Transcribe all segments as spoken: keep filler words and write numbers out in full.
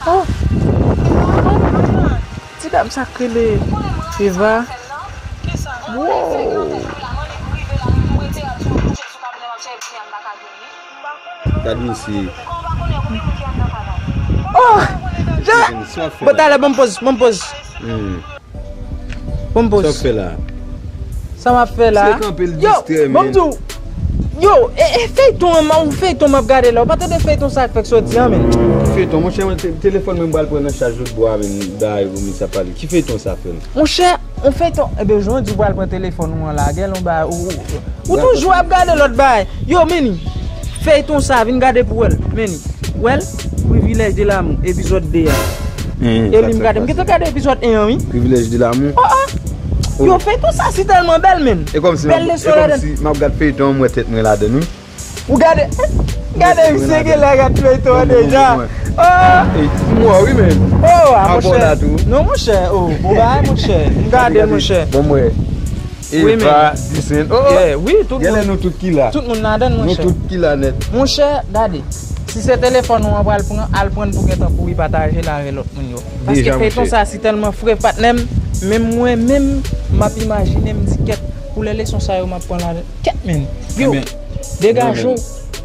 Oh! Ti dam sa k rele Eva. Wow! Gad misye. Oh! Ja! Bon, talè, ban m poz, ban m poz. Hmm. Ban m poz. Sa w fè la? Sa m ap fè la? Se kanpe l distrè, men. Yo, ban m di w. Yo, e, e feyton an, yon feyton m ap gade la. Ou pa tande feyton sa k fèk soti an, men? Ki feyton, monchè, mwen, te-, telefòn mwen m pral pran nan chaj lòt bò a, men, dayè, ou menm sa pale. Ki feyton sa, frè m? Monchè, yon feyton, ebyen, jan w di w pral pran telefòn ou an la, gen yon bagay, ou, ou, ou toujou ap gade lòt bagay. Yo, men, feyton sa, vin gade pou w wè l, men. Wè l, Privilèj de Lamou, epizòd de a. E li m gade. M gentan gade epizòd en an, wi. Privilèj de Lamou. Oh, oh. Yo, feyton sa si tèlman bèl, men. E kòmsi, bèl leson ladan. E kòmsi m ap gad feyton an, m wè tèt mwen ladan, wi. Ou gade, gade misye gen lè gad feyton an deja. Oh. E, m wè, wi, men. Oh, a, monchè. Non, monchè, oh, bon bagay, monchè. M gade, monchè. Bon, m wè. Eva, Disen. Oh, oh. Yeah, wi, tout moun. Genlè nou tout ki la. Tout moun ladan, monchè. Nou tout ki la nèt. Monchè, gade. Si se telefòn ou an pral pran, al pran l pou gentan kouri pataje l avè lòt moun yo. Paske feyton sa si tèlman fre, patnè m. Menm mwen menm, m ap imajine, m di, kèt, koulè leson sa yo m ap pran ladan. Kèt, men. Yo, degaje w.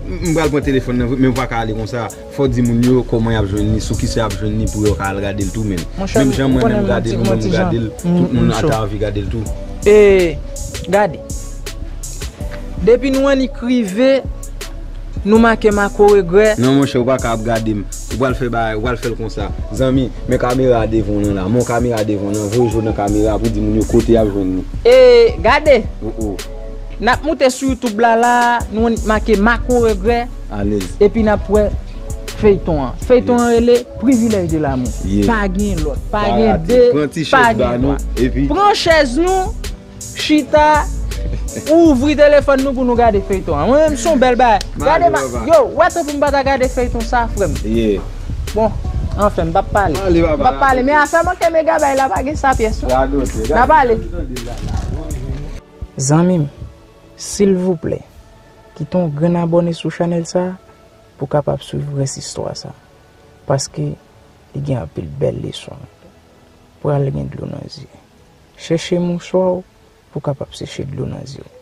M, m pral pran telefòn nan, men m pa ka ale konsa. Fò w di moun yo kòman y ap jwenn li, sou kisa y ap jwenn li pou yo ka al gade l tou, men. Menm jan mwen menm gade l, ou menm ou gade l, tout moun ap ta anvi gade l tou. E, gade. Depi nou annik rive, nou make Mako Regrè. Non, monchè, ou pa ka ap gade m. Ou pral fè bagay, ou pral fè l konsa. Zanmi, men kamera a devan w nan la. Men yon kamera devan w nan, voye je w nan kamera a pou di moun yo kote y ap jwenn li. E, gade. Oh, oh. N ap moute sou YouTube la, la, nou annik make Mako Regrè. Alèz. Epi n ap wè feyton an. Feyton an rele Privilèj de Lamou. Yeah. Pa gen lòt, pa gen de, pa gen twa. Pran chèz nou, chita, ouvri telefòn nou pou nou gade feyton an. Mwen menm, se yon bèl bagay. Gade, yo, wè tankou m pa ta gade feyton sa, frè m. Yeah. Bon, anfen, m p ap pale. M p ap pale, men afè manke megabay la pa gen sa pyès, non. N a pale. Zanmi m, silvouplè, kite yon grenn abòne sou chanèl sa pou w kapab swiv rès istwa sa. Paske li gen anpil bèl leson. Pral gen dlo nan zye. Chèche mouswa w pou w kapab seche dlo nan zye w.